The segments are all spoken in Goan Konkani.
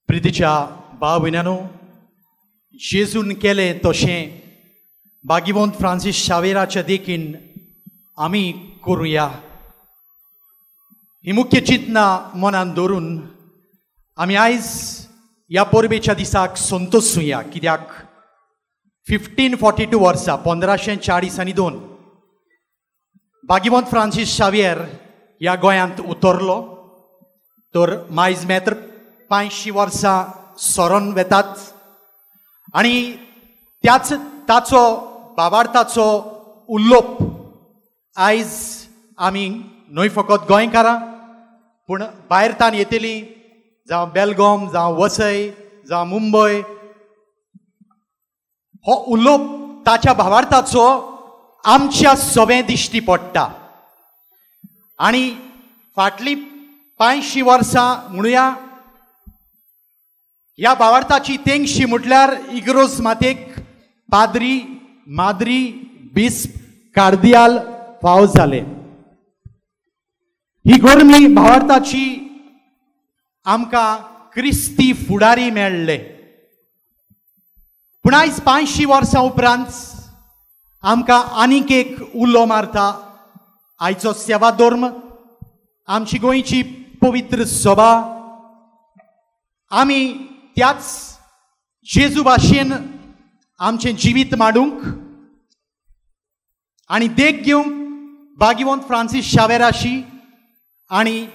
प्रितीच्या भाव भयणांनो, जेजून केलें तशें भाग्यवंत फ्रांसीस शावेराच्या देखीन आमी करुया. ही मुख्य चिंतना मनान दवरून आमी आयज ह्या परबेच्या दिसाक संतोशुया. कित्याक 1542 वर्सा 1542 भाग्यवंत फ्रांसीस शावियर ह्या गोंयांत उतरलो. तर मायज मेत्र 500 वर्सां सरोन वेतात आनी त्याच ताचो बाबार्थाचो उल्लोप आयज आमी न्हय फकत गोंयकारां पूण भायर तान येतली, जावं बेलगाम, जावं वसय, जावं मुंबय, हो उलोवप ताच्या भावार्थाचो आमच्या सवें दिश्टी पडटा. आनी फाटलीं 500 वर्सां म्हणुया ह्या भावार्थाची तेंगशी म्हटल्यार इग्रोज मातेक पाद्री, माद्री, बिस्प, कार्दियाल फाव जाले. ही गरमी भावार्थाची आमकां क्रिस्ती फुडारी मेळ्ळे. पूण आयज 500 वर्सां उपरांत आमकां आनीक एक उलो मारता आयचो सेवा धर्म, आमची गोंयची पवित्र सभा. आमी त्याच जेजू भाशेन आमचें जिवीत मांडूंक आनी देख घेवंक भाग्यवंत फ्रांसीस शावेराशी आनी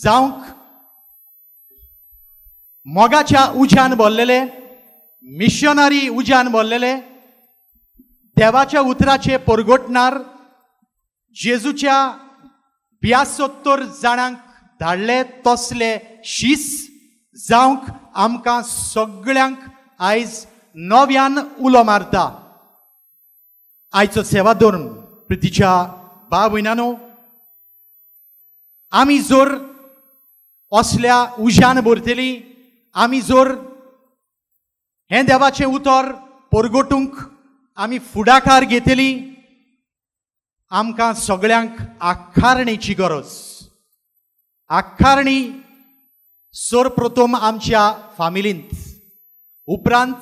जावंक मोगाच्या उज्यान भरलेले, मिशनरी उज्यान भरलेले, देवाच्या उतराचे परगटणार, जेजूच्या 72 जाणांक धाडले तसले शीस जावंक आमकां सगळ्यांक आयज नव्यान उलो मारता आयचो सेवा धर्म. प्रितीच्या भाव भयणांनो, आमी जर असल्या उज्यान भरतली, आमी जर हें देवाचें उतर परगटूंक आमी फुडाकार घेतली, आमकां सगळ्यांक आखारणेची गरज. आखारणी सर्वप्रथम आमच्या फामिलींत, उपरांत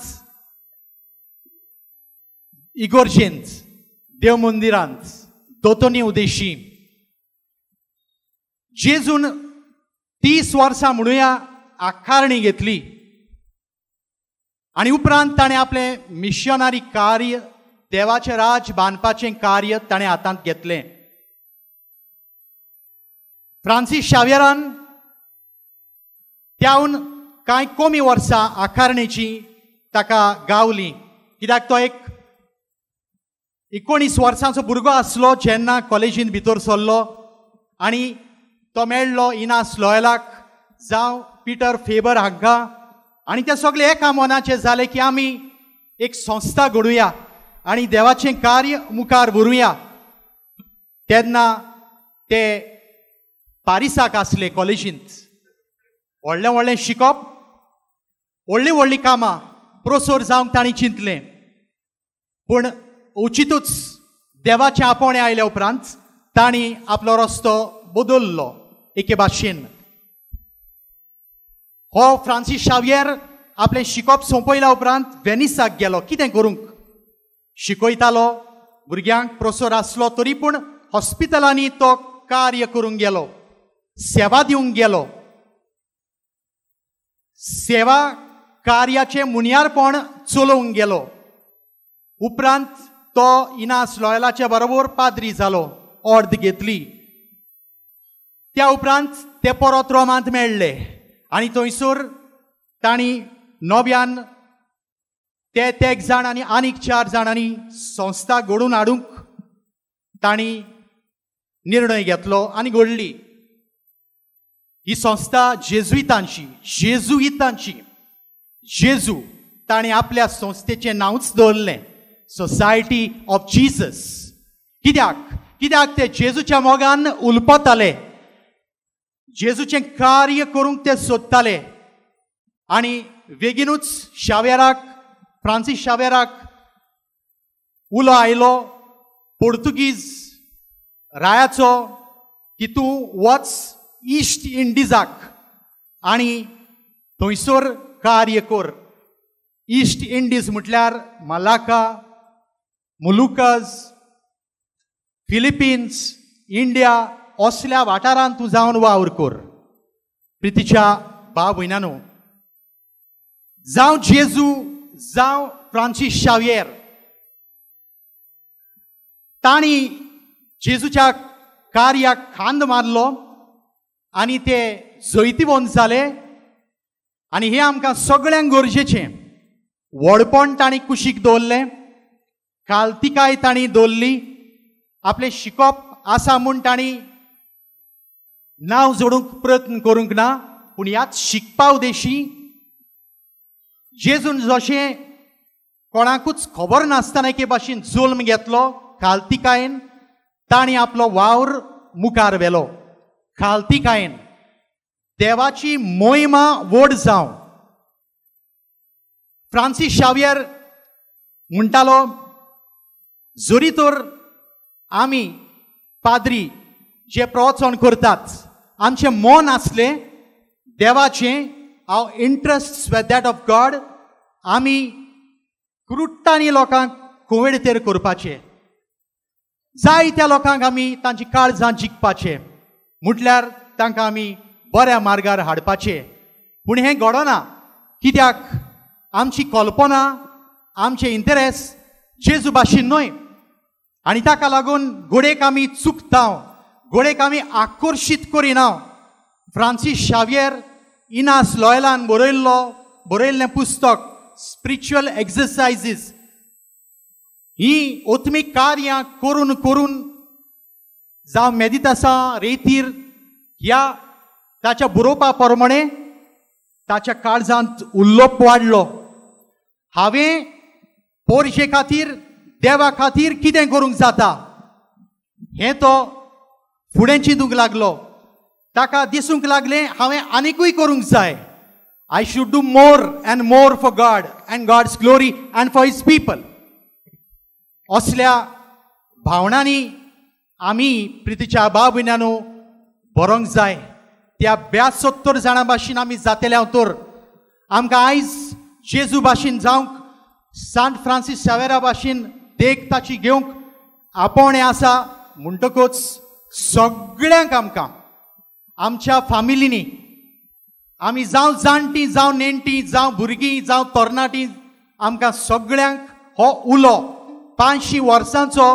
इगोर्जेंत, देव मंदिरांत, दोतोनी उदेशी. जेजून 30 वर्सां म्हणुया आखारणी घेतली आनी उपरांत ताणें आपलें मिशनरी कार्य, देवाचें राज बांदपाचें कार्य ताणें हातांत घेतलें. फ्रांसीस शावियरान त्याहून कांय कमी वर्सां आखारणेची ताका गावली. कित्याक तो एक 19 वर्सांचो भुरगो आसलो जेन्ना कॉलेजींत भितर सरलो आनी तो मेळ्ळो इनास लॉयलाक जावं पिटर फेबर हांकां. आनी ते सगळे एका मनाचे जाले की आमी एक संस्था घडोवया आनी देवाचें कार्य मुखार व्हरुया. तेन्ना ते पारिसाक आसले कॉलेजींत. व्हडलें व्हडलें शिकप, व्हडलीं व्हडलीं कामां, प्रोसोर जावंक तांणी चिंतलें. पूण अवचितूच देवाचें आपोवणें आयल्या उपरांत तांणी आपलो रस्तो बदल्लो एके भाशेन. हो फ्रांसीस शावियर आपलें शिकप सोंपयल्या उपरांत वेनिसाक गेलो. कितें करूंक? शिकयतालो भुरग्यांक, प्रोसोर आसलो तरी पूण हॉस्पिटलांनी तो कार्य करूंक गेलो, सेवा दिवंक गेलो. सेवा कार्याचें मुनियारपण चलोवंक गेलो. उपरांत तो इनास लॉयलाच्या बरोबर पाद्री जालो, ऑर्द घेतली. त्या उपरांत ते परत रोमांत मेळ्ळे आनी थंयसर तांणी नव्यान ते तेग जाण आनी आनीक 4 जाणांनी संस्था घडोवन हाडूंक तांणी निर्णय घेतलो आनी घडली ही संस्था. जेजुइतांची, जेजुइतांची, जेजू ताणें आपल्या संस्थेचें नांवच दवरलें सोसायटी ऑफ जीजस. कित्याक? कित्याक ते जेजूच्या मोगान उलपताले, जेजूचें कार्य करूंक ते सोदताले. आनी बेगीनूच शावेराक, फ्रांसीस शावेराक उलो आयलो पोर्तुगीज रायाचो की तूं वच इस्ट इंडिजाक आनी थंयसर कार्य कर. ईस्ट इंडीज म्हटल्यार मलाका, मुलुकज, फिलिपिन्स, इंडिया असल्या वाठारांत तूं जावन वावर कर. प्रितीच्या भाव भयणांनो, जावं जेजू जावं फ्रांसीस शावियर तांणी जेजूच्या कार्याक खांद मारलो आनी ते जैतिवंत जाले. आनी हें आमकां सगळ्यांक गरजेचें. व्हडपण तांणी कुशीक दवरलें, कालतिकाय तांणी दवरली, आपलें शिकप आसा म्हूण तांणी नांव जोडूंक प्रयत्न करूंक ना, पूण ह्याच शिकपा उद्देशी जेजून जशें कोणाकूच खबर नासतना एके भाशेन जल्म घेतलो कालतिकायेन तांणी आपलो वावर मुखार व्हेलो. कालतिकायेन देवाची मोहिमा व्हड जावं. फ्रांसीस शावियर म्हणटालो, जरी तर आमी पाद्री जे प्रवचन करतात आमचें मन आसलें देवाचें, our interest with that of God, आमी क्रुट्टांनी लोकांक कोवेडतेर करपाचें, जायत्या लोकांक आमी तांची काळजां जिखपाचें, म्हटल्यार तांकां आमी बऱ्या मार्गार हाडपाचें. पूण हें घडना, कित्याक आमची कल्पना, आमचे इंटरेस्ट जेजू भाशेन न्हय, आनी ताका लागून घोडेक आमी चुकता, घोडेक आमी आकर्शीत करिना. फ्रांसीस शावियर इनास लॉयलान बरयल्लें पुस्तक स्पिरिच्युअल एक्सरसायजीस ही ओत्मीक कार्यां करून करून जावं मेदितासा रेतीर ह्या ताच्या बरोवपा प्रमाणे ताच्या काळजांत उल्लोप वाडलो. हांवें पोरशे खातीर देवा खातीर कितें करूंक जाता हें तो फुडें चिंतूंक लागलो. ताका दिसूंक लागलें हांवें आनिकूय करूंक जाय. I should do more and more for God and God's glory and for his people. असल्या भावनांनी आमी प्रितीच्या भाव भयणांनो बरोवंक जाय. त्या 72 जाणां भाशेन आमी जातले तर आमकां आयज जेजू भाशेन जावंक, सांत फ्रांसीस शावेरा भाशेन देख ताची घेवंक आपोवणें आसा. म्हणटकूच सगळ्यांक आमकां आमच्या फामिलींनी आमी जावं जाणटीं जावं नेणटीं जावं भुरगीं जावं तरणाटीं आमकां सगळ्यांक हो उलो 500 वर्सांचो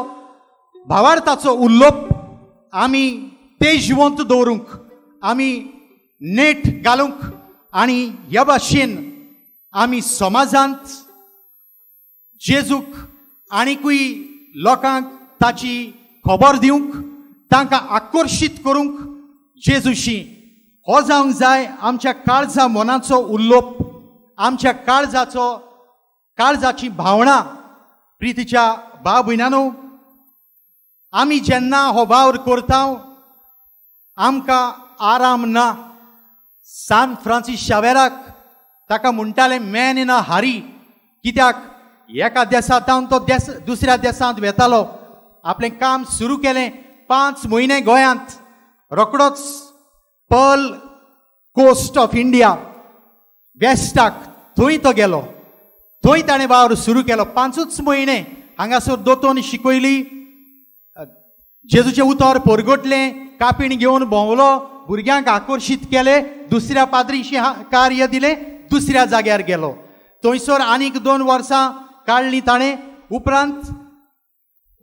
भावार्थाचो उलोप आमी तेजवंत दवरूंक, आमी नेट घालूंक आनी ह्या भाशेन आमी समाजांत जेजूक आनिकूय लोकांक ताची खबर दिवंक, तांकां आकर्शीत करूंक जेजूशी हो जावंक जाय आमच्या काळजा मनाचो उल्लोप, आमच्या काळजाचो काळजाची भावना. प्रितीच्या भाव भयणांनो, आमी जेन्ना हो वावर करता आमकां आराम ना. सान फ्रांसीस शावेराक ताका म्हणटाले मॅन इन अ हारी, कित्याक एका देसांत तो दुसऱ्या देसांत वेतालो. आपलें काम सुरू केलें 5 म्हयने गोंयांत, रोकडोच पर्ल कोस्ट ऑफ इंडिया वेस्टाक थंय तो गेलो, थंय ताणें वावर सुरू केलो. 5 म्हयने हांगासर दोतोन शिकयली, जेजूचें उतर परगटलें, कापीण घेवन भोंवलो, भुरग्यांक आकर्शीत केले, दुसऱ्या पाद्रीशी कार्य दिलें, दुसऱ्या जाग्यार गेलो. थंयसर आनीक 2 वर्सां काडलीं ताणें. उपरांत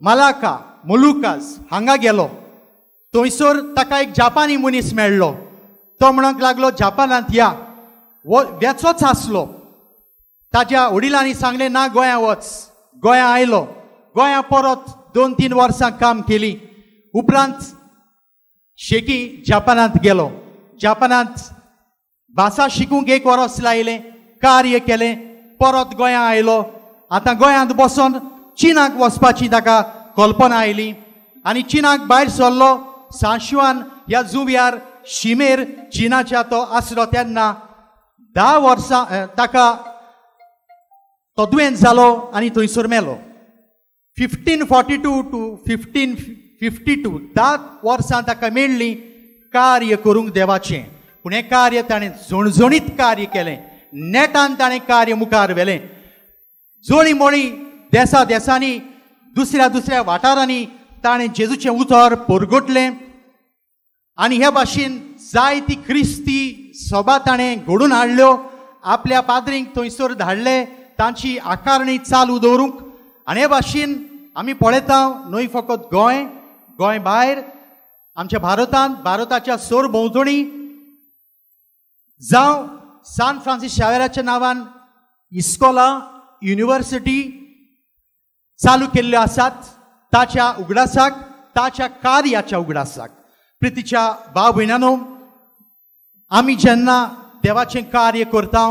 मलाका मोलुकास हांगा गेलो, थंयसर ताका एक जापानी मनीस मेळ्ळो. तो म्हणूंक लागलो जापानांत या, वेचोच आसलो. ताज्या वडिलांनी सांगलें ना गोंया वच. गोंया आयलो, गोंया परत 2-3 वर्सां काम केली. उपरांत शेकी जापानांत गेलो, जापानांत भाशा शिकूंक 1 वर्स लायलें, कार्य केलें, परत गोंया आयलो. आतां गोंयांत बसोन चिनाक वचपाची ताका कल्पना आयली आनी चिनाक भायर सरलो. सांशवान ह्या जुंव्यार शिमेर चिनाच्या तो आसलो तेन्ना 10 वर्सां ताका तो दुयेंत जालो आनी थंयसर मेलो. 1542 to 1552 10 वर्सां ताका मेळ्ळीं कार्य करूंक देवाचें. पूण हें कार्य ताणें झणझणीत कार्य केलें. नेटान ताणें कार्य मुखार व्हेलें. जोळी मोळी देसा देसांनी दुसऱ्या दुसऱ्या वाठारांनी ताणें जेजूचें उतर परगटलें आनी हे भाशेन जायती क्रिस्ती सभा ताणें घडून हाडल्यो. आपल्या पाद्रींक थंयसर धाडले तांची आकारणी चालू दवरूंक. आनी हे भाशेन आमी पळयता न्हय फकत गोंय, गोंय भायर आमच्या भारतांत, भारताच्या सरभोंवतणी जावं सान फ्रांसीस शावेराच्या नांवान इस्कोलां, युनिवर्सिटी चालू केल्ल्यो आसात ताच्या उगडासाक, ताच्या कार्याच्या उगडासाक. प्रितीच्या भाव भयणानो, आमी जेन्ना देवाचें कार्य करता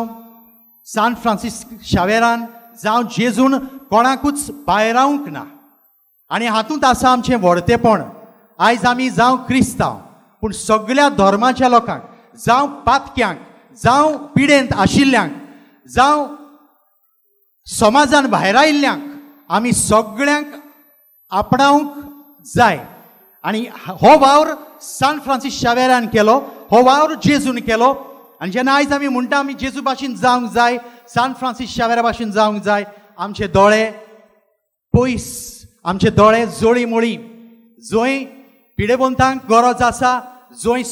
सान फ्रांसीस शावेरान जावं जेजून कोणाकूच भायरावंक ना. आनी हातूंत आसा आमचें व्हडतेपण. आयज आमी जावं क्रिस्तांव, पूण सगळ्या धर्माच्या लोकांक, जावं पातक्यांक, जावं पिडेंत आशिल्ल्यांक, जावं समाजान भायरायिल्ल्यांक आमी सगळ्यांक आपणावंक जाय. आनी हो वावर सान फ्रांसीस शावेरान केलो, हो वावर जेजून केलो. आनी जेन्ना आयज आमी म्हणटा आमी जेजू भाशेन जावंक जाय, सान फ्रांसीस शावेरा भाशेन जावंक जाय, आमचे दोळे पयस, आमचे दोळे जोळी मोळी जंय पिडेवंतांक गरज आसा, जंय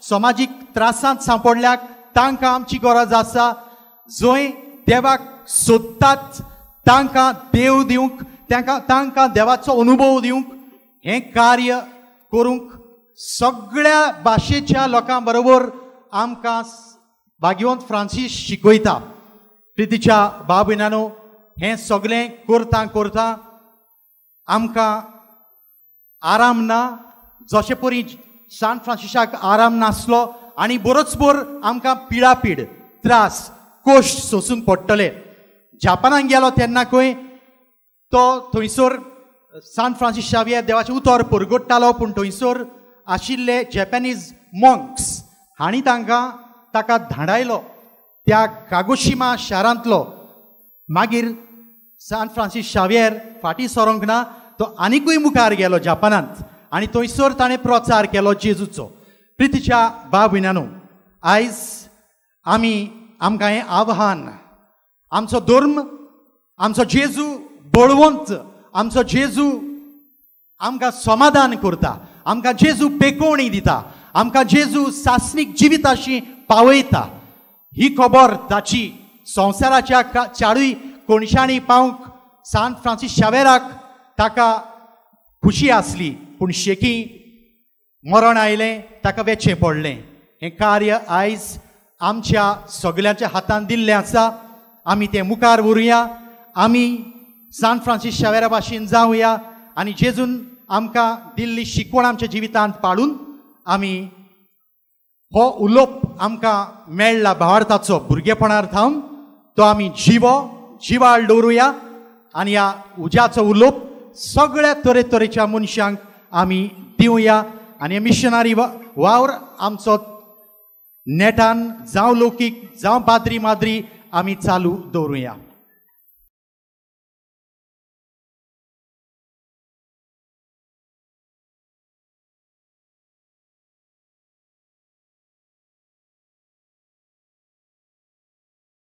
समाजीक त्रासांत सांपडल्याक तांकां आमची गरज आसा, जंय देवाक सोदतात तांकां देव दिवंक, तांकां देवाचो अनुभव दिवंक, हें कार्य करूंक सगळ्या भाशेच्या लोकां बरोबर आमकां भाग्यवंत फ्रांसीस शिकयता. प्रितीच्या भाव भयणानो, हें सगळें करता करता आमकां आराम ना. जशे परी सान फ्रांसिसाक आराम नासलो आनी बरोच बोर आमकां पिडापीड, त्रास, कश्ट सोंसूंक पडटले. जापानाक गेलो तेन्ना खंय तो थंयसर सान फ्रांसीस शावियर देवाचें उतर परगट्टालो, पूण थंयसर आशिल्ले जॅपनीज मॉंक्स हांणी ताका धाडायलो त्या कागोशिमा शारांतलो. मागीर सान फ्रांसीस शावियर फाटीं सरोंक ना, तो आनिकूय मुखार गेलो जापानांत आनी थंयसर ताणें प्रचार केलो जेजूचो. प्रितीच्या भाव भयणानो, आयज आमकां हें आव्हान, आमचो धर्म, आमचो जेजू बळवंत, आमचो जेजू आमकां समाधान करता, आमकां जेजू पेकोवणी दिता, आमकां जेजू सासणीक जिविताशी पावयता. ही खबर ताची संवसाराच्या चारूय कोनशांनी पावंक सान फ्रांसीस शावेराक ताका खुशी आसली, पूण शेकी मरण आयलें, ताका वेचें पडलें. हें कार्य आयज आमच्या सगल्यांच्या हातान दिल्लें आसा. आमी तें मुखार व्हरुया, आमी सान फ्रांसीस शावेरा भाशेन जावया आनी जेजून आमकां दिल्ली शिकवण आमच्या जिवितांत पाळून आमी हो उलोप आमकां मेळ्ळा भावार्थाचो भुरगेपणार थावन तो आमी जिवाळ दवरुया आनी ह्या उज्याचो उलोप सगळ्या तरेतरेच्या मनशांक आमी दिवया. आनी मिशनरी वावर आमचो नेटान जावं लौकीक जावं पाद्री माद्री आमी चालू दवरुया.